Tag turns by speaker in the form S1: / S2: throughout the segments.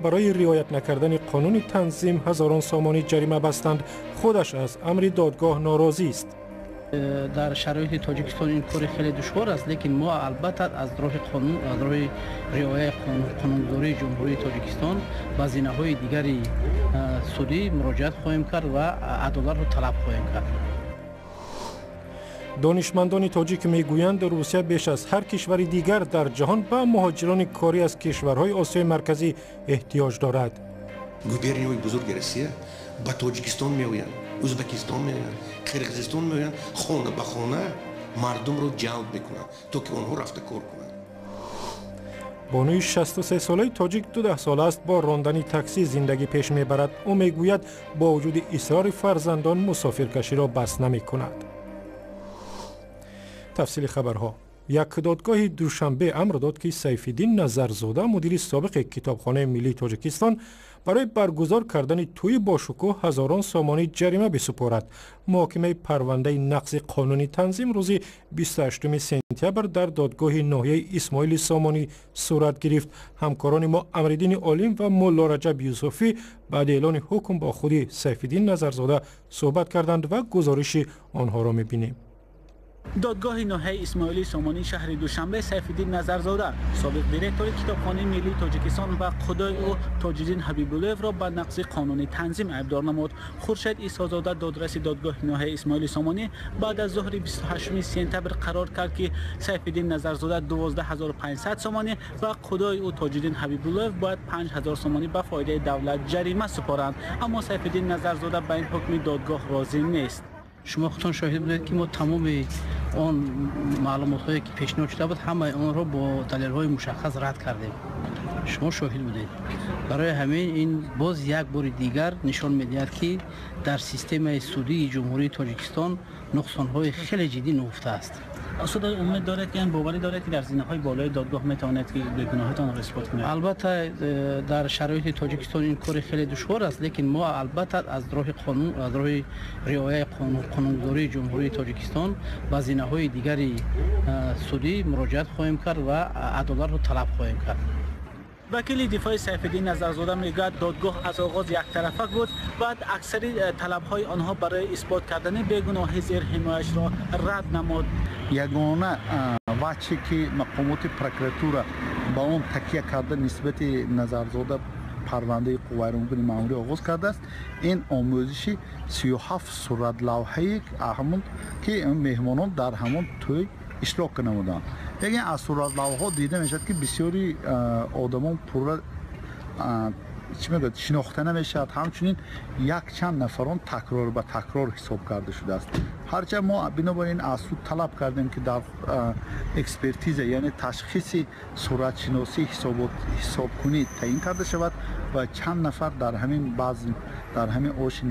S1: Барои риоят накардани қонуни танзим ҳазорон сомонӣ ҷарима бастанд. Худаш аз амри додгоҳ норозист.
S2: Дар шароити Тоҷикистон ин кори хеле душвор аст, лекин мо албатта аз роҳи қонун, аз роҳи риояи қонунгузории Ҷумҳурии Тоҷикистон ба зинаҳои дигари судӣ муроҷиат хоҳем кард ва адолатро талаб хоҳем кард.
S1: Донишмандони тоҷик мегӯянд, Русия беш аз ҳар кишвари дигар дар ҷаҳон ба муҳоҷирони корӣ аз кишварҳои Осиёи Марказӣ эҳтиёҷ дорад.
S3: Губернияҳои бузурги Россия ба Тоҷикистон меоянд, Ӯзбекистон меоянд, Қирғизистон меоянд, хона ба хона мардумро ҷалб мекунанд, то ки онҳо рафта кор кунанд.
S1: Бонуи 63-солаи тоҷик 12 сол аст бо рондани таксӣ зиндагӣ пеш мебарад. Ӯ мегӯяд, бо вуҷуди исрори фарзандон мусофиркаширо бас намекунад. Тафсили хабарҳо. Як додгоҳи Душанбе амр дод, ки Сайфиддин Назарзода, мудири собиқи Китобхонаи миллии Тоҷикистон, барои баргузор кардани тӯи бошукӯҳ ҳазорон сомонӣ ҷарима бисупорад. Муҳокимаи парвандаи нақзи қонуни танзим рӯзи 28 сентябр дар додгоҳи ноҳияи Исмоили Сомонӣ сурат гирифт. Ҳамкорони мо Амриддини Олим ва Мулло Раҷаб Юсуфӣ баъди эълони ҳукм бо худи Сайфиддин Назарзода суҳбат карданд ва гузориши онҳоро мебинем.
S4: Додгоҳи ноҳияи Исмоили Сомонӣ шаҳри Душанбе Сайфиддин Назарзода, собиқ директори Китобхонаи миллии Тоҷикистон, ва худои ӯ Тоҷиддин Ҳабибуллоевро ба нақзи қонуни танзим айбдор намуд. Хуршед Исозода, додраси додгоҳи ноҳияи Исмоили Сомонӣ, баъд аз зуҳри 28 сентябр қарор кард, ки Сайфиддин Назарзода 12 500 сомонӣ ва худои ӯ Тоҷиддин Ҳабибуллоев бояд 5000 сомонӣ ба фоидаи давлат ҷарима супоранд. Аммо Сайфиддин Назарзода ба ин ҳукми додгоҳ розӣ нест.
S2: Шумо худтон шоҳид будед, ки мо тамоми он маълумотҳое, ки пешниҳод шуда буд, ҳамаи онро бо далелҳои мушаххас рад кардем. Шумо шоҳид будед. Барои ҳамин ин боз як бори дигар нишон медиҳад, ки дар системаи судии Ҷумҳурии Тоҷикистон нуқсонҳои хеле ҷиддӣ нуҳуфта аст.
S4: Устод, умед доред, ки боварӣ доред, ки дар зинаҳои болои додгоҳ метавонед, ки бегуноҳитонро исбот кунед?
S2: Албатта, дар шароити Тоҷикистон ин кори хеле душвор аст, лекин мо албатта аз роҳи қонун, аз роҳи риояи қонунгузории Ҷумҳурии Тоҷикистон ба зинаҳои дигари судӣ муроҷиат хоҳем кард ва адолатро талаб хоҳем кард.
S4: Вакили дифои Сайфиддин Назарзода мегӯяд, додгоҳ аз оғоз яктарафа буд, баъд аксари талабҳои онҳо барои исбот кардани бегуноҳӣ зерҳимояшро рад намуд.
S5: Ягона вачҳе, ки мақомоти прокуратура ба он такя карда, нисбати Назарзода парвандаи ҳуқуқвайронкунӣ маъмурӣ оғоз кардааст, ин омӯзиши 37 суратлавҳаи ҳамон, ки меҳмонон дар ҳамон тӯй иштирок намуданд. Лекин аз суратлавҳаҳо дида мешавад, ки бисёри одамон пурра, чӣ мегӯяд, шинохта намешавад. Ҳамчунин якчанд нафарон такрор ба такрор ҳисоб карда шудааст. Ҳарчанд мо бинобар ин аз суд талаб кардем, ки дар экспертиза, яъне ташхиси суратшиносӣ, ҳисобкунӣ таъин карда шавад ва чанд нафар дар ҳамин базм, дар ҳамин оши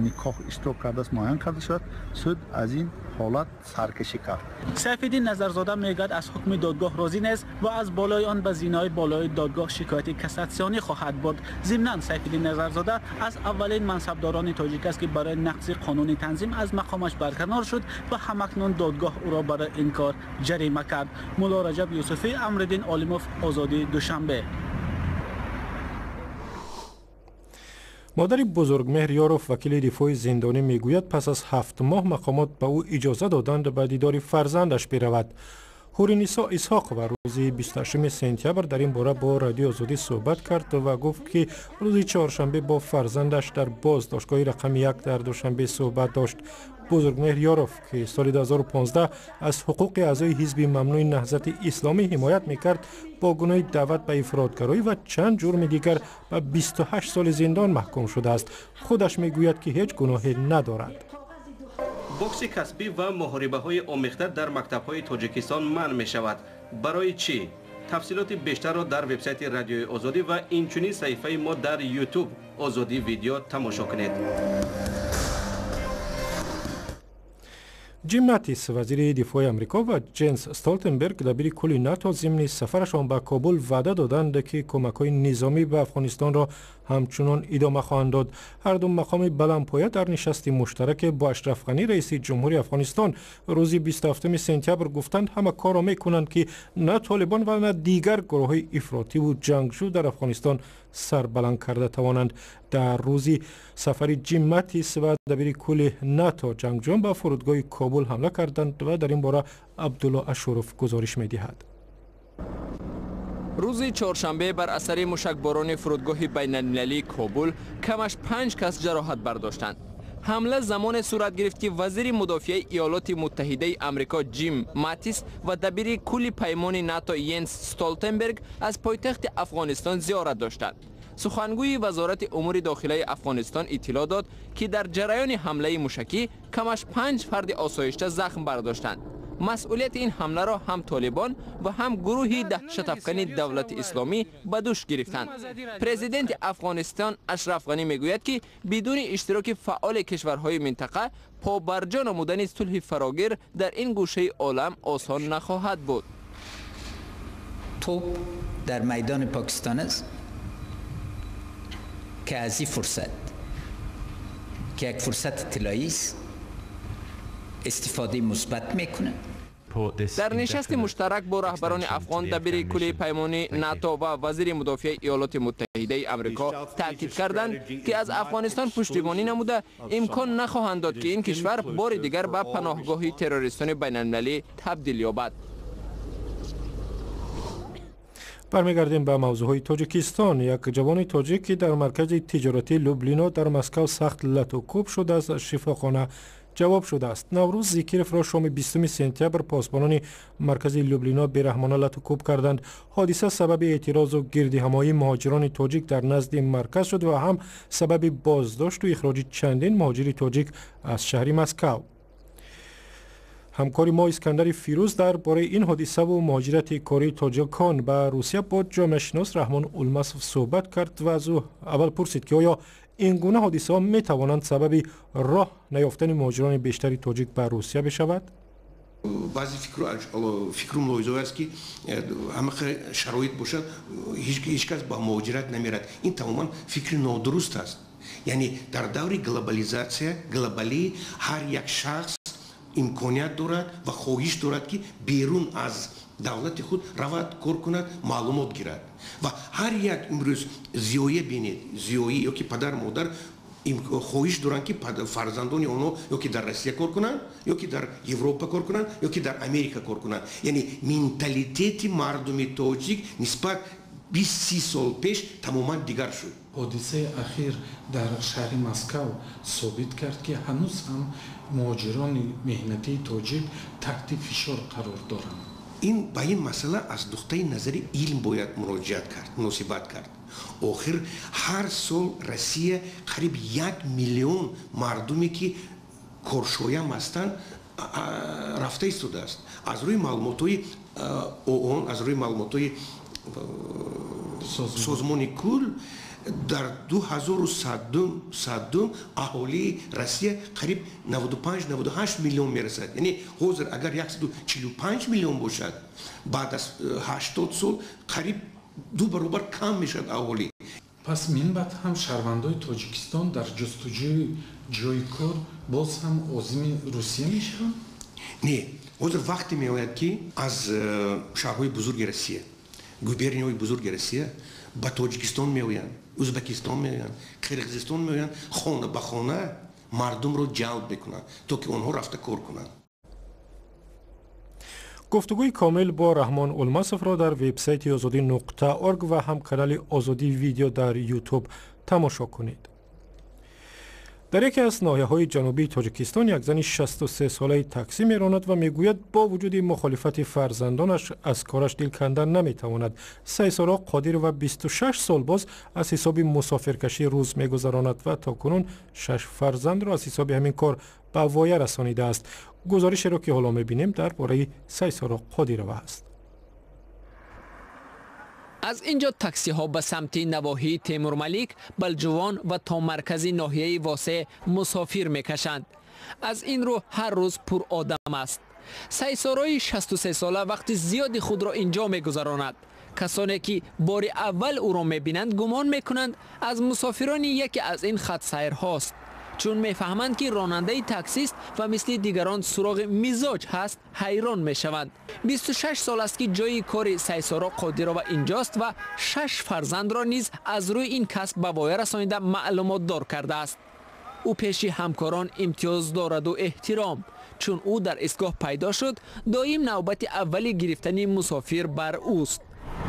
S5: никоҳ иштирок кардааст, муайян карда шавад. Суд аз ин ҳолат саркашӣ кард.
S4: Сайфиддин Назарзода мегӯяд, аз ҳукми додгоҳ розӣ нест ва аз болои он ба зинаҳои болои додгоҳ шикояти кассатсионӣ хоҳад бурд. Зимнан, Сайфиддин Назарзода аз аввалин мансабдорони тоҷик аст, ки барои нақзи қонуни танзим аз мақомаш барканор шуд ва ҳамакнун додгоҳ ӯро барои ин кор ҷарима кард. Мулло Раҷаб Юсуфӣ, Амриддин Олимов, Озодӣ, Душанбе.
S1: Модари Бузургмеҳр Ёров, вакили дифои зиндонӣ, мегӯяд, пас аз 7 моҳ мақомот ба ӯ иҷоза доданд ба дидори фарзандаш биравад. Ҳуринисо Исҳоқова рӯзи 28 сентябр дар ин бора бо Радиои Озодӣ суҳбат кард ва гуфт, ки рӯзи чоршанбе бо фарзандаш дар боздоштгоҳи рақами 1 дар Душанбе суҳбат дошт. Бузургмеҳр Ёров, ки соли 2015 аз ҳуқуқи аъзои ҳизби мамнӯи Наҳзати Исломӣ ҳимоят мекард, бо гуноҳи даъват ба ифротгароӣ ва чанд ҷурми дигар ба 28 соли зиндон маҳкум шудааст. Худаш мегӯяд, ки ҳеҷ гуноҳе надорад.
S6: Бокси касбӣ ва муҳорибаҳои омехта дар мактабҳои Тоҷикистон манъ мешавад. Барои чӣ? Тафсилоти бештарро дар вебсайти Радиои Озодӣ ва инчунин саҳифаи мо дар Ютуб «Озодӣ Видео» тамошо кунед.
S1: Ҷим Матис, вазири дифои Амрико, ва Ҷенс Столтенберг, дабири кулли НАТО, зимни сафарашон ба Кобул ваъда доданд, ки кӯмакҳои низомӣ ба Афғонистонро ҳамчунон идома хоҳанд дод. Ҳарду мақоми баландпоя дар нишасти муштараке бо Ашраф Ғанӣ, раиси ҷумҳури Афғонистон, рӯзи 27 сентябр гуфтанд, ҳама корро мекунанд, ки на Толибон ва на дигар гурӯҳҳои ифротиву ҷангҷӯ дар Афғонистон сар баланд карда тавонанд. Дар рӯзи сафари Ҷим Матис ва дабири кулли НАТО ҷангҷӯён ба фурудгоҳи Кобул ҳамла карданд ва дар ин бора Абдулло Ашуров гузориш медиҳад.
S7: Рӯзи чоршанбе бар асари мушакборони фурудгоҳи байналмилалии Кобул камаш 5 кас ҷароҳат бардоштанд. Ҳамла замоне сурат гирифт, ки вазири мудофиаи Иёлоти Муттаҳидаи Амрико Ҷим Матис ва дабири кулли паймони НАТО Йенс Столтенберг аз пойтахти Афғонистон зиёрат доштанд. Сухангӯи Вазорати умури дохилаи Афғонистон иттилоъ дод, ки дар ҷараёни ҳамлаи мушакӣ камаш 5 фарди осоишта захм бардоштанд. Масъулияти ин ҳамларо ҳам Толибон ва ҳам гурӯҳи даҳшатафкани Давлати Исломӣ ба дӯш гирифтанд. Президенти Афғонистон Ашраф Ғанӣ мегӯяд, ки бидуни иштироки фаъоли кишварҳои минтақа побарҷо намудани сулҳи фарогир дар ин гӯшаи олам осон нахоҳад буд.
S8: Топ дар майдони Покистон аст, ки аз ин фурсат, ки як фурсати тиллоӣ аст, истифодаи мусбат мекунад.
S7: Дар нишасти муштарак бо раҳбарони афғон дабири кулли паймони НАТО ва вазири мудофиаи Иёлоти Муттаҳидаи Амрико таъкид карданд, ки аз Афғонистон пуштибонӣ намуда имкон нахоҳанд дод, ки ин кишвар бори дигар ба паноҳгоҳи террористони байналмилалӣ табдил ёбад.
S1: Бармегардем ба мавзӯъҳои Тоҷикистон. Як ҷавони тоҷик, ки дар маркази тиҷоратии Люблино дар Москав сахт латукӯб шуда, аз шифохона ҷавоб шудааст. Наврӯз Зикировро шоми 20 сентябр посбонони маркази Люблино бераҳмона латукӯб карданд. Ҳодиса сабаби эътирозу гирдиҳамоии муҳоҷирони тоҷик дар назди марказ шуд ва ҳам сабаби боздошту ихроҷи чандин муҳоҷири тоҷик аз шаҳри Москав. Ҳамкори мо Искандари Фирӯз дар бораи ин ҳодисаву муҳоҷирати кории тоҷикон ба Русия бо ҷомеашинос Раҳмон Улмасов суҳбат кард ва аз ӯ аввал пурсид, ки оё ин гуна ҳодисаҳо метавонанд сабаби роҳ наёфтани муҳоҷирони бештари тоҷик ба Русия бишавад?
S3: Баъзе фикру мулоҳизаҳое аст, ки ҳама шароит бошад, ҳеҷ кас ба муҳоҷират намерад. Ин тамоман фикри нодуруст аст. Яъне дар даври глобализатсия, глобалӣ, ҳар як шахс имконият дорад ва хоҳиш дорад, ки берун аз давлати худ равад, кор кунад, маълумот гирад. Ва ҳар як имрӯз зиёя бинед, зиёӣ ё ки падар модар хоҳиш доранд, ки фарзандони онҳо ё ки дар Россия кор кунанд, ё ки дар Европа кор кунанд, ё ки дар Америка кор кунанд. Яъне менталитети мардуми тоҷик нисбат 20-30 сол пеш тамоман дигар шуд.
S9: Ҳодисаи ахир дар шаҳри Москав собит кард, ки ҳанӯз ҳам муҳоҷирони меҳнатии тоҷик таҳти фишор қарор доранд.
S3: Ин ба ин масъала аз нуқтаи назари илм бояд муроҷиат кард, муносибат кард. Охир ҳар сол Россия қариб 1 миллион мардуме, ки коршоям ҳастанд, рафта истодааст. Аз рӯи маълумотҳои ООН, аз рӯи маълумотҳои созмони кул, дар 2100 аҳолии Россия қариб 95-98 миллион мерасад. Яъне ҳозир агар 145 миллион бошад, баъд аз 80 сол қариб 2 баробар кам мешавад аҳолӣ.
S9: Пас минбаъд ҳам шаҳрвандои Тоҷикистон дар ҷустуҷӯи ҷойи кор боз ҳам озими Русия мешаванд?
S3: Не, ҳозир вақте меояд, ки аз шаҳрҳои бузурги Россия, губернияҳои бузурги Россия ба Тоҷикистон меоянд, Ӯзбекистон меоянд, Қирғизистон меоянд, хона ба хона мардумро ҷалб мекунанд, то ки онҳо рафта кор кунанд.
S1: Гуфтугӯи комил бо Раҳмон Улмасовро дар вебсайти Озодӣ нуқта орг ва ҳам канали Озодӣ видео дар Ютуб тамошо кунед. Дар яке аз ноҳияҳои ҷанубии Тоҷикистон як зани 63-солаи таксӣ меронад ва мегӯяд, бо вуҷуди мухолифати фарзандонаш аз кораш дил кандан наметавонад. Сайсоро Қодирова 26 сол боз аз ҳисоби мусофиркашӣ рӯз мегузаронад ва то кунун 6 фарзандро аз ҳисоби ҳамин кор ба воя расонидааст. Гузоришеро, ки ҳоло мебинем, дар бораи Сайсоро Қодирова аст.
S7: Аз ин ҷо таксиҳо ба самти навоҳии Темурмалик, Балҷувон ва то маркази ноҳияи Восеъ мусофир мекашанд. Аз ин рӯ ҳар рӯз пуродам аст. Сайсорои 63-сола вақти зиёди худро ин ҷо мегузаронад. Касоне ки бори аввал ӯро мебинанд, гумон мекунанд, аз мусофирони яке аз ин хатсайрҳост. Чун мефаҳманд, ки ронандаи таксист ва мисли дигарон суроғи мизоҷ ҳаст, ҳайрон мешаванд. 26 сол аст, ки ҷойи кори Сайсоро Қодирова инҷост ва 6 фарзандро низ аз рӯи ин касб ба воя расонида маълумотдор кардааст. Ӯ пеши ҳамкорон имтиёз дораду эҳтиром. Чун ӯ дар истгоҳ пайдо шуд, доим навбати аввали гирифтани мусофир бар ӯст.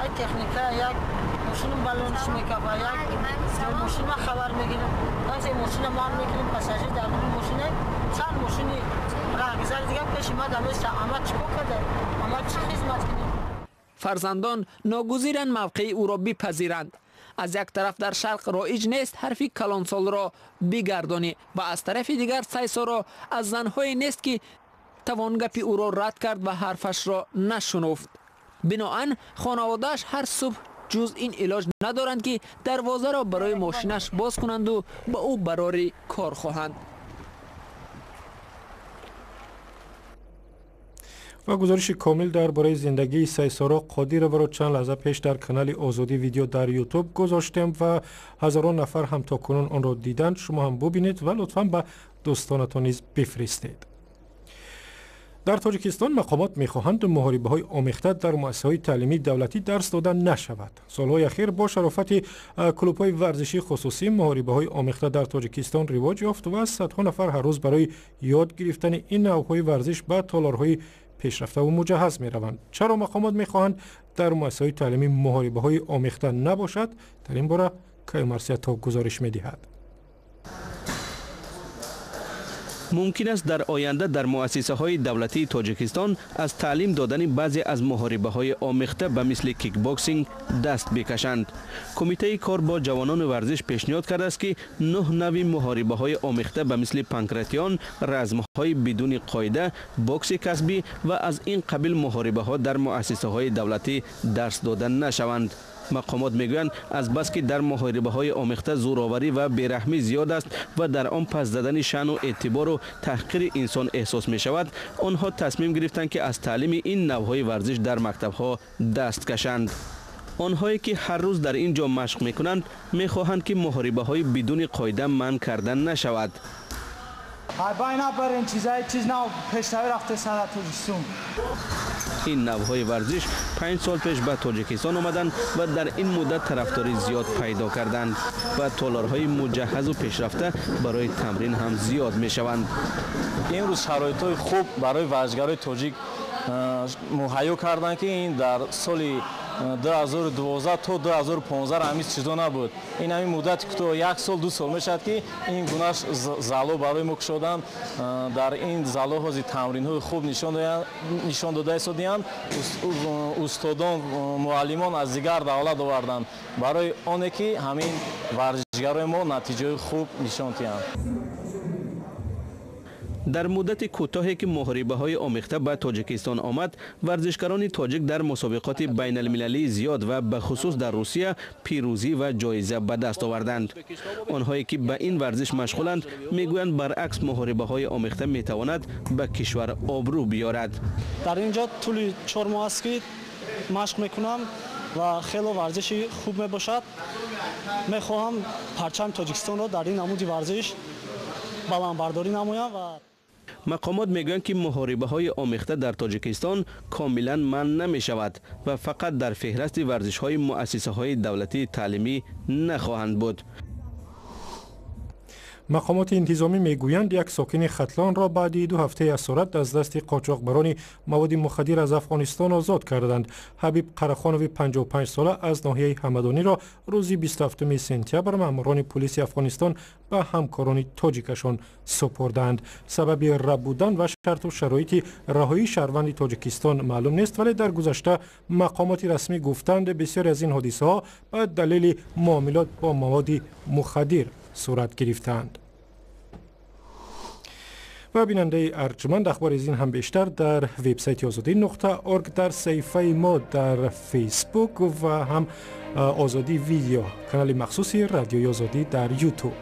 S10: Ай техника як мошинам балонш мекафа, як мошина хабар мегирем, баъзе мошина ман мекунем, пассажир дар мошина, чанд мошини раҳгузар дигар пеши ма даместа, ама чӣ кор карда, ама чӣ хизмат кунем?
S7: Фарзандон ногузиранд мавқеи ӯро бипазиранд. Аз як тараф дар шарқ роиҷ нест ҳарфи калонсолро бигардонӣ ва аз тарафи дигар Сайсоро аз занҳое нест, ки тавон гапи ӯро рад кард ва ҳарфашро нашунуфт. Биноан хонаводааш ҳар субҳ ҷуз ин илоҷ надоранд, ки дарвозаро барои мошинаш боз кунанду ба ӯ барори кор хоҳанд.
S1: Ва гузориши комил дар бораи зиндагии Сайсоро Қодироваро чанд лаҳза пеш дар канали Озодӣ видео дар Ютуб гузоштем ва ҳазорон нафар ҳам то кунун онро диданд. Шумо ҳам бубинед ва лутфан ба дӯстонатон низ бифиристед. Дар Тоҷикистон мақомот мехоҳанд муҳорибаҳои омехта дар муассисаҳои таълимии давлатӣ дарс дода нашавад. Солҳои ахир бо шарофати клубҳои варзишии хусусӣ муҳорибаҳои омехта дар Тоҷикистон ривоҷ ёфт ва садҳо нафар ҳар рӯз барои ёд гирифтани ин навъҳои варзиш ба толорҳои пешрафтаву муҷаҳҳаз мераванд. Чаро мақомот мехоҳанд дар муассисаҳои таълимӣ муҳорибаҳои омехта набошад? Дар ин бора Каюмарсиятов гузориш медиҳад.
S6: Мумкин аст дар оянда дар муассисаҳои давлатии Тоҷикистон аз таълим додани баъзе аз муҳорибаҳои омехта ба мисли кикбоксинг даст бикашанд. Кумитаи кор бо ҷавонону варзиш пешниҳод кардааст, ки 9 нави муҳорибаҳои омехта ба мисли панкратион, размҳои бидуни қоида, бокси касбӣ ва аз ин қабил муҳорибаҳо дар муассисаҳои давлатӣ дарс дода нашаванд. Мақомот мегӯянд, аз бас ки дар муҳорибаҳои омехта зӯроварӣ ва бераҳмӣ зиёд аст ва дар он пас задани шаъну эътибору таҳқири инсон эҳсос мешавад, онҳо тасмим гирифтанд, ки аз таълими ин навъҳои варзиш дар мактабҳо даст кашанд. Онҳое ки ҳар рӯз дар ин ҷо машқ мекунанд, мехоҳанд, ки муҳорибаҳои бидуни қоида манъ карда нашавад. Ин навъҳои варзиш 5 сол пеш ба Тоҷикистон омаданд ва дар ин муддат тарафдори зиёд пайдо карданд ва толорҳои муҷаҳҳазу пешрафта барои тамрин ҳам зиёд мешаванд.
S11: Имрӯз шароитҳои хуб барои варзишгарои тоҷик муҳайё карданд, ки ин дар соли 2012 то 2015 ҳамин чизо набуд. Ин ҳамин муддати кӯтоҳ, 1 сол 2 сол мешавад, ки ин гуна зало барои мо кушоданд. Дар ин зало ҳозир тамринҳои хуб нишон дода истодианд. Устодон, муаллимон аз дигар давлат оварданд барои оне ки ҳамин варзишгарои мо натиҷаҳои хуб нишон диҳанд.
S6: Дар муддати кӯтоҳе ки муҳорибаҳои омехта ба Тоҷикистон омад, варзишгарони тоҷик дар мусобиқоти байналмилалии зиёд ва бахусус дар Русия пирӯзӣ ва ҷоиза ба даст оварданд. Онҳое ки ба ин варзиш машғуланд, мегӯянд, баръакс муҳорибаҳои омехта метавонад ба кишвар обрӯ биёрад.
S12: Дар ин ҷо тӯли 4 моҳ аст, ки машқ мекунам ва хело варзиши хуб мебошад. Мехоҳам парчами Тоҷикистонро дар ин намуди варзиш баландбардорӣ намоям. Ва
S6: мақомот мегӯянд, ки муҳорибаҳои омехта дар Тоҷикистон комилан манъ намешавад ва фақат дар феҳрасти варзишҳои муассисаҳои давлатии таълимӣ нахоҳанд буд.
S1: Мақомоти интизомӣ мегӯянд, як сокини Хатлонро баъди 2 ҳафтаи асорат аз дасти қочоқбарони маводи мухаддир аз Афғонистон озод карданд. Ҳабиб Қарахонови 55 сола аз ноҳияи Ҳамадониро рӯзи 27 сентябр маъмурони пулиси Афғонистон ба ҳамкорони тоҷикашон супурданд. Сабаби рабудан ва шарту шароити раҳоии шаҳрванди Тоҷикистон маълум нест, вале дар гузашта мақомоти расмӣ гуфтанд, бисёре аз ин ҳодисаҳо ба далели муомилот бо маводи мухаддир сурат гирифтаанд. Ва бинандаи арҷманд, ахбори аз ин ҳам бештар дар вебсайти озодӣ.org, дар саҳифаи мо дар Фейсбук ва ҳам Озодӣ видео, канали махсуси Радиои Озодӣ дар Ютуб.